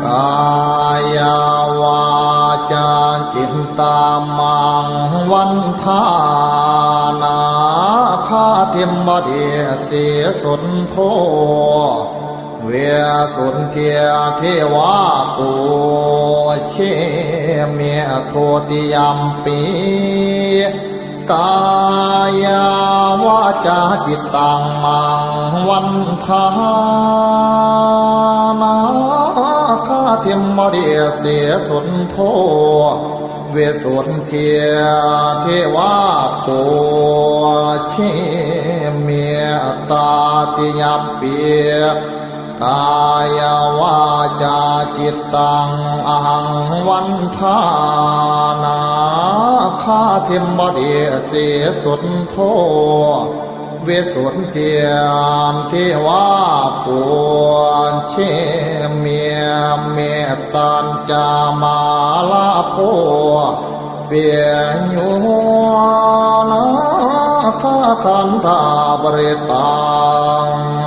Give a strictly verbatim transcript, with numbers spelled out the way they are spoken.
kāyavācācittamaṃ vandhānā khātimba desi suddho visuddhijīvā pūjemi. Dutiyampi kāyavācācittamaṃ vandhānā khātimba desi suddho visuddhijīvā pūjemi. Tatiyampi kāyavācācittaṃ ahaṃ vandhānā khātimba desi suddho visuddhijīvā pūjemi. Mettañca mārā piyyo nāgakandhaparittaṃ